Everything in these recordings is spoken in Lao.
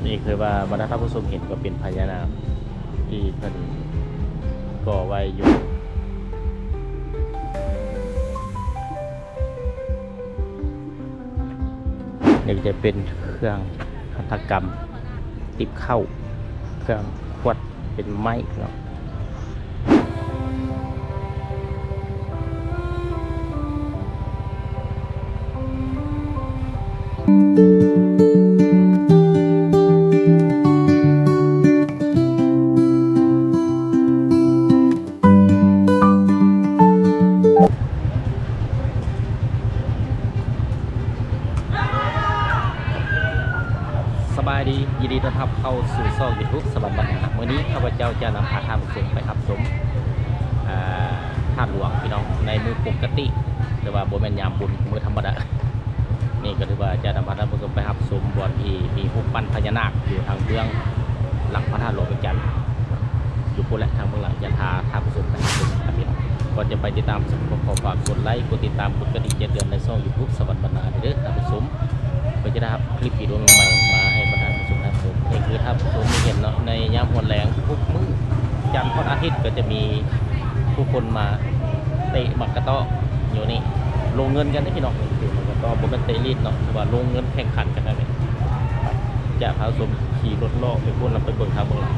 ນີ້ຄືວ່າບັນດາທ່ານຜູ້ຊົມເຫັນກໍເປັນພະຍານາກທີ່ເພິ່ນກໍ່ໄວ້ຢູ່. ນີ້ກໍຈະເປັນເຄື່ອງຫັດຖະກຳ ຕິບເຂົ້າ ເຄື່ອງຂວດ ເປັນໄມ້ເນາະ. ສະບາຍດີ ຍິນດີຕ້ອນຮັບເຂົ້າສູ່ຊ່ອງຢູທູບສະຫວັນບັນນາ. ມື້ນີ້ຂ້າພະເຈົ້າຈະນຳພາທ່ານຜູ້ຊົມໄປຮັບຊົມ ອ່າ ທາດຫຼວງພີ່ນ້ອງ ໃນມື້ປົກກະຕິ ແຕ່ວ່າບໍ່ແມ່ນຍາມບຸນ ມື້ທຳມະດາ. ນີ້ກໍຖືວ່າຈະນຳພາທ່ານຜູ້ຊົມໄປຮັບຊົມບ່ອນທີ່ມີຮູບປັ້ນພະຍານາກຢູ່ທາງເບື້ອງຫຼັງພະທາດຫຼວງວຽງຈັນ ຢູ່ພຸ້ນແຫຼະ ທາງເບື້ອງຫຼັງ. ຈະພາທ່ານຜູ້ຊົມໄປຮັບຊົມກັນພີ່ນ້ອງ. ກ່ອນຈະໄປຕິດຕາມຊົມ ກໍຂໍຝາກກົດໄລ ກົດຕິດຕາມ ກົດກະດິ່ງແຈ້ງເຕືອນໃນຊ່ອງຢູທູບສະຫວັນບັນນາເດີທ່ານຜູ້ຊົມ ເພື່ອຈະໄດ້ຮັບຄລິບວິດີໂອໃໝ່ໆມາໃຫ້ບັນດາທ່ານຜູ້ຊົມໄດ້ຮັບຊົມ. ນີ້ຄືທ່ານຜູ້ຊົມໄດ້ເຫັນເນາະ ໃນຍາມຮອນແລງທຸກມື້ ຈັນຮອດອາທິດກໍຈະມີຜູ້ຄົນມາເຕະໝາກກະເຕາະຢູ່ນີ້ ລົງເງິນກັນເດ້ພີ່ນ້ອງ. ເຕະໝາກກະເຕາະ ບໍ່ແມ່ນເຕະລີດເນາະ ຖືວ່າລົງເງິນແຂ່ງຂັນກັນນັ້ນເອງ. ຈະພາຊົມຂີ່ລົດເລາະໄປພຸ້ນ ແລ້ວໄປເບິ່ງທາງເບື້ອງຫຼັງ.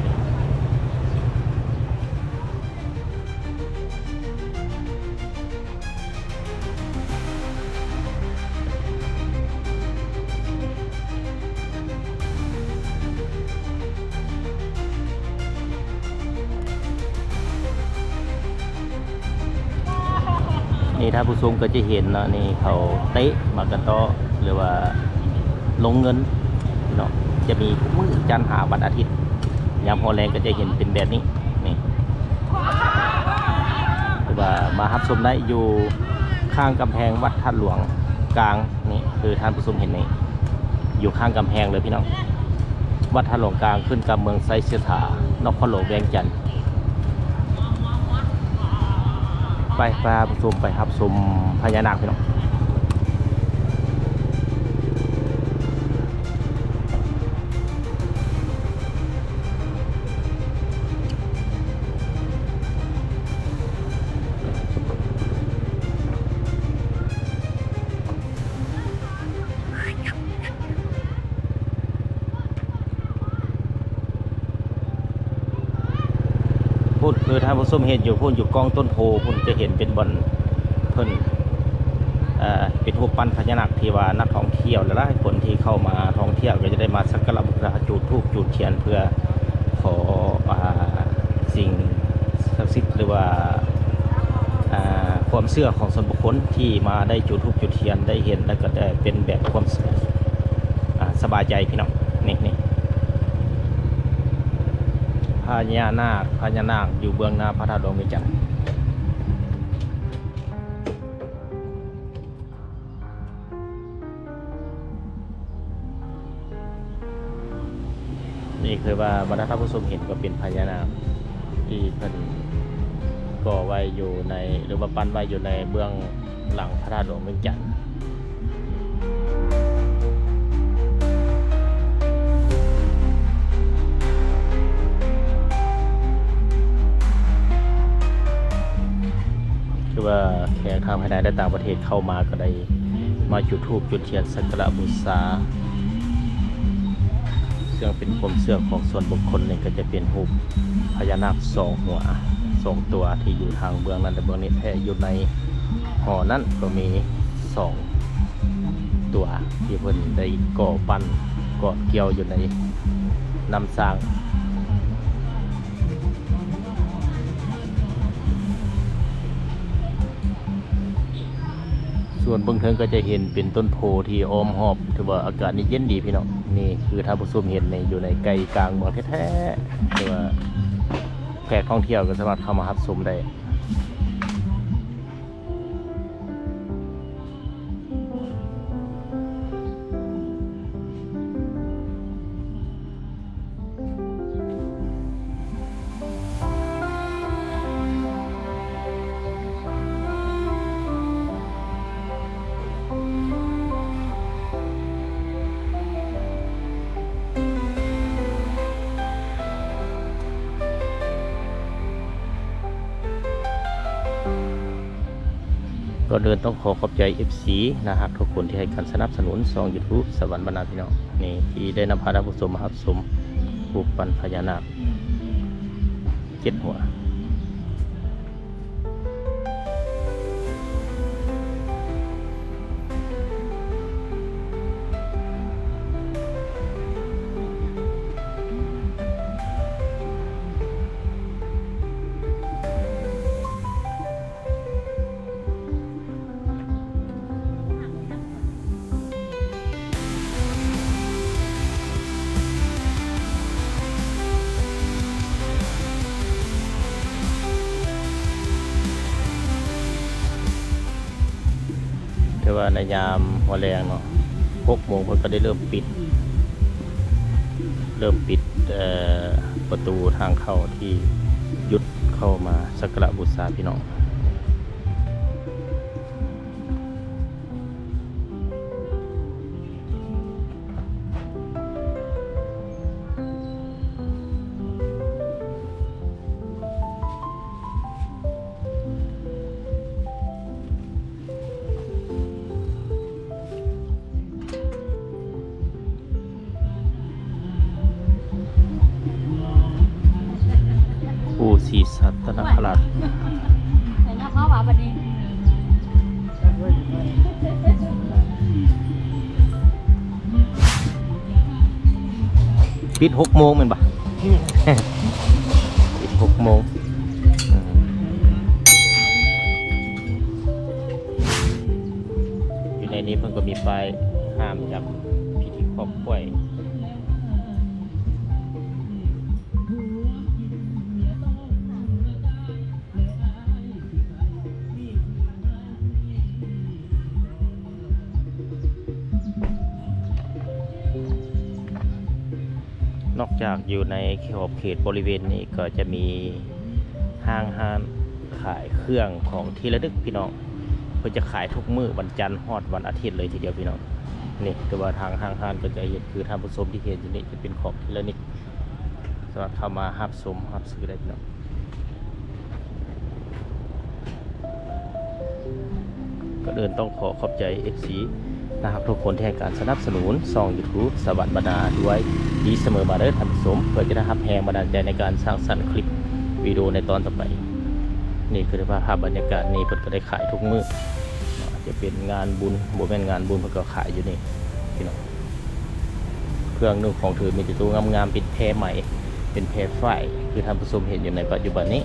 ນີ້ທ່ານຜູ້ຊົມກໍຈະເຫັນເນາະ ນີ້ເຂົາເຕະໝາກກະເຕາະ ຫຼືວ່າລົງເງິນເນາະ ຈະມີທຸກມື້ຈັນຫາວັນອາທິດ ຍາມຮອນແລງກໍຈະເຫັນເປັນແບບນີ້. ນີ້ ຫຼືວ່າມາຮັບຊົມໄດ້ຢູ່ຂ້າງກຳແພງວັດທາດຫຼວງກາງ. ນີ້ຄືທ່ານຜູ້ຊົມເຫັນນີ້ ຢູ່ຂ້າງກຳແພງເລີຍພີ່ນ້ອງ ວັດທາດຫຼວງກາງ ຂຶ້ນກັບເມືອງໄຊເສດຖາ ນະຄອນຫຼວງວຽງຈັນ. ໄປ ພາຜູ້ຊົມໄປຮັບຊົມພະຍານາກພີ່ນ້ອງ. ພຸ້ນ ຄືທ່ານຜູ້ຊົມເຫັນຢູ່ພຸ້ນ ຢູ່ກ້ອງຕົ້ນໂພພຸ້ນ ຈະເຫັນເປັນບ່ອນເພິ່ນ ເປັນຮູບປັ້ນພະຍານາກ ທີ່ວ່ານັກທ່ອງທ່ຽວຫຼາຍໆຄົນທີ່ເຂົ້າມາທ່ອງທ່ຽວ ກໍຈະໄດ້ມາສັກກາລະບູຊາ ຈູດທູບຈູດທຽນ ເພື່ອຂໍ ອາ ສິ່ງສັກສິດ ຫຼືວ່າ ອາ ຄວາມເຊື່ອຂອງສ່ວນບຸກຄົນທີ່ມາໄດ້ຈູດທູບຈູດທຽນ ໄດ້ເຫັນ ແລ້ວກໍໄດ້ເປັນແບບຄວາມ ອາ ສະບາຍໃຈພີ່ນ້ອງ. ນີ້ ນີ້ ພະຍານາກ ພະຍານາກຢູ່ເບື້ອງໜ້າພະທາດຫຼວງວຽງຈັນ. ນີ້ຄືວ່າບັນດາທ່ານຜູ້ຊົມເຫັນກໍເປັນພະຍານາກທີ່ເພິ່ນກໍ່ໄວ້ຢູ່ໃນ ຫຼືວ່າປັ້ນໄວ້ຢູ່ໃນເບື້ອງຫຼັງພະທາດຫຼວງວຽງຈັນ. ຄືວ່າແຂກທັງພາຍໃນ ແລະ ຕ່າງປະເທດເຂົ້າມາກໍໄດ້ມາຈູດທູບຈູດທຽນສັກກາລະບູຊາ ເຊິ່ງເປັນຄວາມເຊື່ອຂອງສ່ວນບຸກຄົນນີ້ ກໍຈະເປັນຮູບພະຍານາກສອງຫົວ ສອງຕົວທີ່ຢູ່ທາງເບື້ອງນັ້ນ ແລະ ເບື້ອງນີ້ ແລະ ຢູ່ໃນຫໍນັ້ນກໍມີສອງຕົວທີ່ເພິ່ນໄດ້ກໍ່ປັ້ນ ກອດກ່ຽວຢູ່ໃນນ້ຳສ້າງ. ສ່ວນເບື້ອງເທິງກໍຈະເຫັນເປັນຕົ້ນໂພທີ່ອ້ອມຮອບ ຖືວ່າອາກາດນີ້ເຢັນດີພີ່ນ້ອງ. ນີ້ຄືທ່ານຜູ້ຊົມເຫັນນີ້ ຢູ່ໃນໃກ້ກາງເມືອງແທ້ໆ ແຕ່ວ່າແຂກທ່ອງທ່ຽວກໍສາມາດເຂົ້າມາຮັບຊົມໄດ້. ກ່ອນອື່ນຕ້ອງຂໍຂອບໃຈເອັຟຊີໜ້າຮັກທຸກຄົນທີ່ໃຫ້ການສະໜັບສະໜູນຊ່ອງຢູທູບສະຫວັນບັນນາ ພີ່ນ້ອງ ນີ້ ທີ່ໄດ້ນຳພາທ່ານຜູ້ຊົມມາຮັບຊົມຮູບປັ້ນພະຍານາກເຈັດຫົວ. ແຕ່ວ່າໃນຍາມຫົວແລງເນາະ ຫົກໂມງເພິ່ນກໍໄດ້ເລີ່ມປິດ ເລີ່ມປິດ ເອີ ປະຕູທາງເຂົ້າທີ່ຢຸດເຂົ້າມາສັກກາລະບູຊາ ພີ່ນ້ອງ. ປູ່ສີສັດຕະນະຄະລາດ ໃສ່ເຂົ້າວ່າບັດນີ້ ປິດຫົກໂມງແມ່ນບໍ່? ປິດຫົກໂມງ. ອືມ ຢູ່ໃນນີ້ເພິ່ນກໍມີປ້າຍຫ້າມຈັບພິທີຄອບຂ້ວຍ. ນອກຈາກຢູ່ໃນຂອບເຂດບໍລິເວນນີ້ ກໍຈະມີຫ້າງຮ້ານຂາຍເຄື່ອງຂອງທີ່ລະນຶກ ພີ່ນ້ອງ. ເພິ່ນຈະຂາຍທຸກມື້ວັນຈັນຮອດວັນອາທິດເລີຍທີດຽວ ພີ່ນ້ອງ. ນີ້ ແຕ່ວ່າທາງຫ້າງຮ້ານກໍຈະເຮັດຄືທ່ານຜູ້ຊົມທີ່ເຫັນຢູ່ນີ້ ຈະເປັນຂອງທີ່ລະນຶກ ສາມາດເຂົ້າມາຮັບຊົມຮັບຊື້ໄດ້ ພີ່ນ້ອງ. ກ່ອນອື່ນຕ້ອງຂໍຂອບໃຈເອັຟຊີໜ້າຮັກທຸກຄົນທີ່ໃຫ້ການສະໜັບສະໜູນຊ່ອງຢູທູບສະຫວັນບັນນາດ້ວຍດີສະເໝີມາເດີທ່ານຜູ້ຊົມ ເພື່ອຈະໄດ້ຮັບແຮງບັນດານໃຈໃນການສ້າງສັນຄລິບວິດີໂອໃນຕອນຕໍ່ໄປ. ນີ້ຄືພາບບັນຍາກາດນີ້ ເພິ່ນກໍໄດ້ຂາຍທຸກມື້ເນາະ ຈະເປັນງານບຸນ ບໍ່ແມ່ນງານບຸນເພິ່ນກໍຂາຍຢູ່ນີ້ ພີ່ນ້ອງ. ເຄື່ອງນຸ່ງຂອງຖືມີແຕ່ໂຕງາມໆ ເປັນແພໄໝ ເປັນແພຝ້າຍ ຄືທ່ານຜູ້ຊົມເຫັນຢູ່ໃນປັດຈຸບັນນີ້.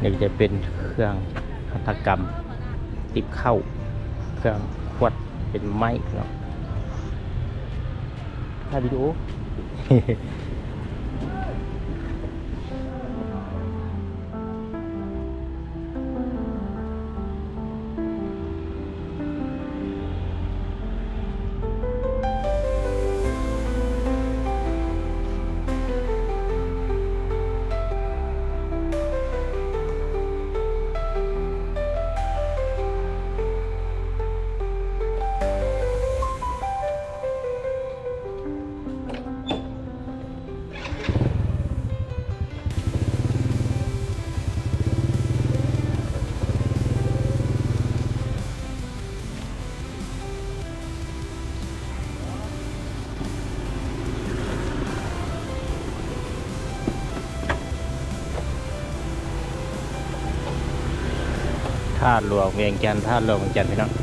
ນີ້ກໍຈະເປັນເຄື່ອງຫັດຖະກຳ ຕິບເຂົ້າ ເຄື່ອງຂວດເປັນໄມ້ເນາະ. ຖ່າຍວິດີໂອ. ທາດຫຼວງວຽງຈັນ ທາດຫຼວງວຽງຈັນ ພີ່ນ້ອງ. ທ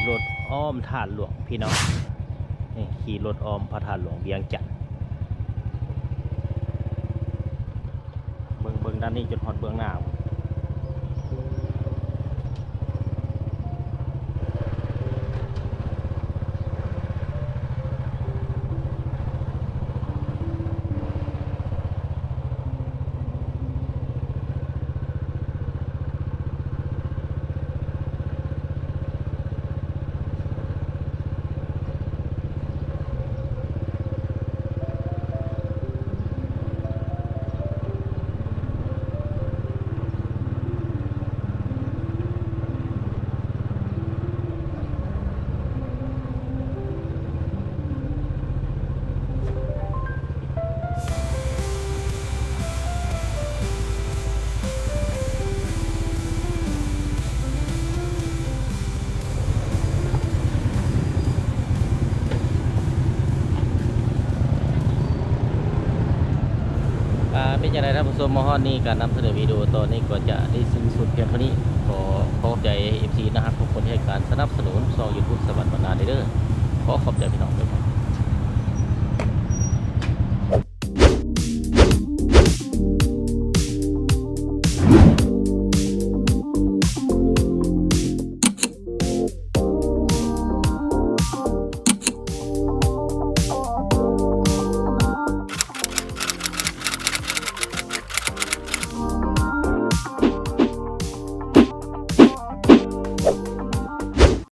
ລົດອ້ອມທາດຫຼວງພີ່ນ້ອງ ນີ້ຂີ່ລົດອ້ອມພະທາດຫຼວງວຽງຈັນ ເບິ່ງ ເບິ່ງດ້ານນີ້ຈົນຮອດເບື້ອງໜ້າພຸ້ນ. ອ່າ ເປັນຈັ່ງໃດທ່ານຜູ້ຊົມ ມາຮອດນີ້ການນຳສະເໜີວິດີໂອຕອນນີ້ກໍຈະໄດ້ສິ້ນສຸດພຽງເທົ່ານີ້. ຂໍຂອບໃຈເອັຟຊີໜ້າຮັກທຸກຄົນທີ່ໃຫ້ການສະໜັບສະໜູນຊ່ອງຢູທູບສະຫວັນບັນນາເດີ. ຂໍຂອບໃຈພີ່ນ້ອງ.